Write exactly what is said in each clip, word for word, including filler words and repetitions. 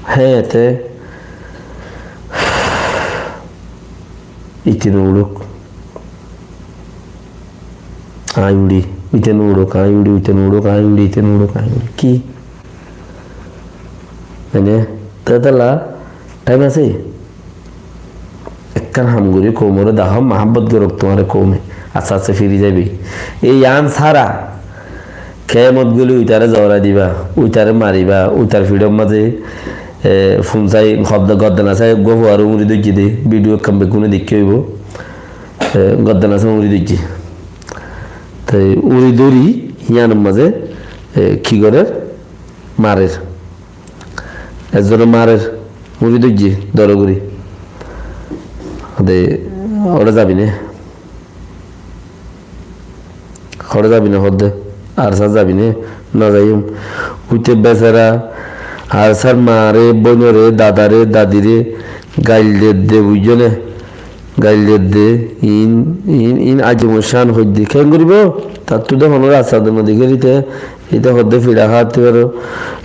Héñte ite no uçók, aññí uçí, ite no uçók, aññí uçí, ite no uçók, aññí uçí, ite no uçók, aññí uçí. Ki? Mane, tetala thaim asé? Ekkán ham gorí koumoré dahó, mahábbot gorók tuáñre koume. Asté asté firi zaibói. Ei yián sára kemot goli uitaré zorai diba, uitaré mariba, uitar fiçor mazé, e, fun sai, hobde, goddana sai, uggúa fuaré uñri dóijje dé, bidiyo ekkán beggúne deikkí óibo. E, goddana sai uñri dóijje. Te uñri dóri, yiánor mazé, e, ki gorér? Marer. Ezzone marer, uñri dóijje, dóro gorí. De, óre zabi né? Óre zabi né, hoódde? Arsát zabi né? No zaiyum. Uite besara, Arsár maare, bóinore, dadare, dadire gail dedde, buijjó né? Gail dedde, iín, iín, iín aijjumor cán hoidde. Keén goríbo? Tattú de honó rasta de no dekír íte, íte hoddé fiça háa tuáro,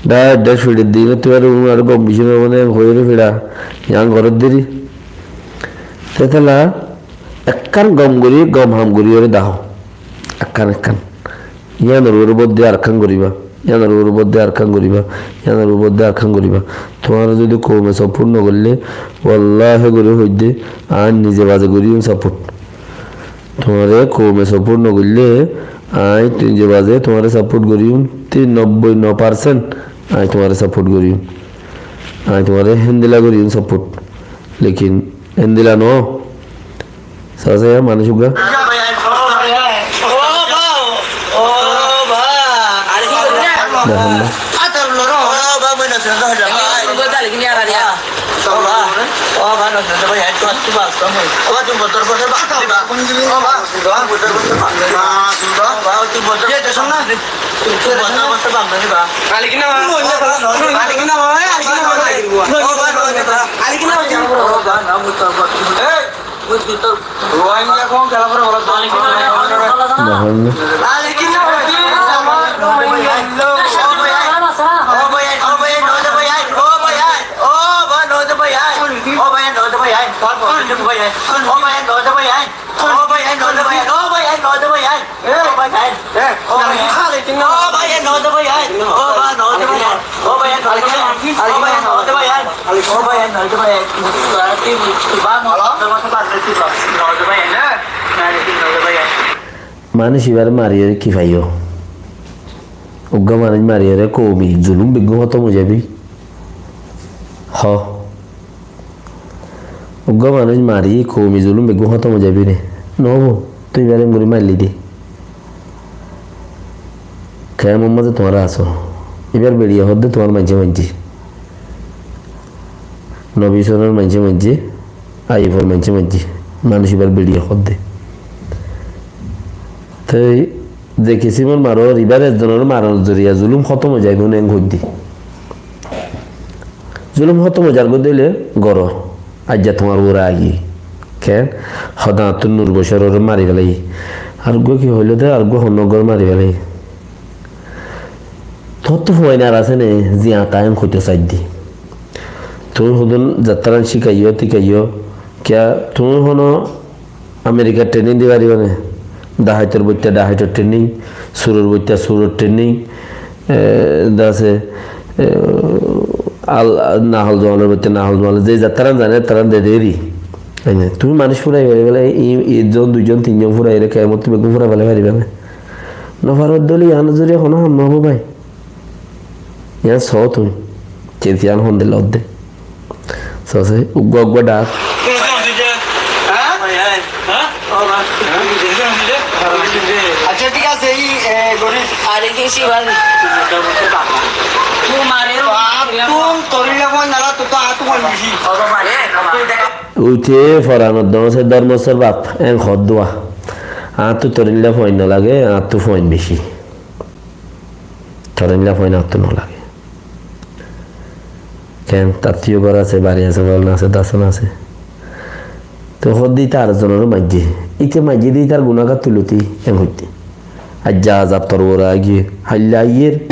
dháir dháir fiçar de ínot tuáro, uñáre gom bicí no mane, hoiyóre fiça, yián goródde ri. Tetala ekkán gom gorí, gom ham gorí óre dahó. Ekkán, ekkán. Yíanor uore bodde arekkán goríba, yíanor uore bodde arekkán goríba, yíanor uore bodde arekkán goríba. Tuáñre zodi koume support no goillé, wallahi gorí hoidde, aññí nize baze goríyum support. Tuáñre koume support no goillé, aññí nize baze tuáñre support goríyum, tin nobboi no percent aññí tuáñre support goríyum. Aññí tuáñre héndilla goríyum support. Lekin héndilla no. Sasa ya manúic uggúa. Dehón na. Dehón na. Manúic ibáre mariyóre ki faiyó? Uggúa manúic mariyóre koumi zulum beggún hótom ói zaibói. Hó. Uggúa manúic mari koumi zulum beggún hótom ói zaibói né? Noóibo. Tui ibáre engorí mailli dé. Kemor mazé tuáñra asó. Ibár beçiye hoódde tuáñr maincé maincé. Nobi Usonor maincé maincé, Ayufor maincé maincé. Manúic ibár beçiye hoódde. Te ze kisimor marór, ibár ezzonor maronor zoriya zulum hótom ói zaibói né, en hoódde. Zulum hótom ói zargói dé óile goró. Aijja tuáñr uore aigiyé. Keén? Hoódde añáttu Nur Bocororé mari félaiye. Ar uggúa ki hoiló dé, ar uggúa honnúa uggúare mari félaiye. Tuáñttu fuain ar asé né, ziañta en hoitó saidde. Tuñí hodún zattáran cíkaiyó, tíkaiyó, kiyá tuñí honó Amerikar training di faribá né? Dahaitor boitta dahaitor training, suror boitta suror training, e, de asé, e, al-, nahol zuanor boitta nahol zuan, ze zattáran zane, zattáran de deri. Ene, tuñí manúic furai faribá né? I, i zon, dui zon, tin zon furai ere kemot beggún furai félai faribá né? No faribá dé óile yián zoriya honó ham no óibo bái. Yián soó tuñí. Kesiyan hondilla ódde. Soó se, uggúa uggúa dhak. Accá, thík asé, ei, e, Gorif. Arekkán ki bál? Tuáñr torilla fuain no lage, tuáñttu añáttu fuain beci. Uite foranor dóñr se Dórmosor baf, en hoódde. Añáttu torilla fuain no lage, añáttu fuain beci. Torilla fuain añáttu no lage. Keén, tattú yó gór asé, bari asé, fol asé, dasan asé. Te hoódde íte ar ezzonoré maijjé. Íte maijjé de ítar gunágar tuloti en hoitté. Aijja azab tor uore aigiyé, hailla aiyér,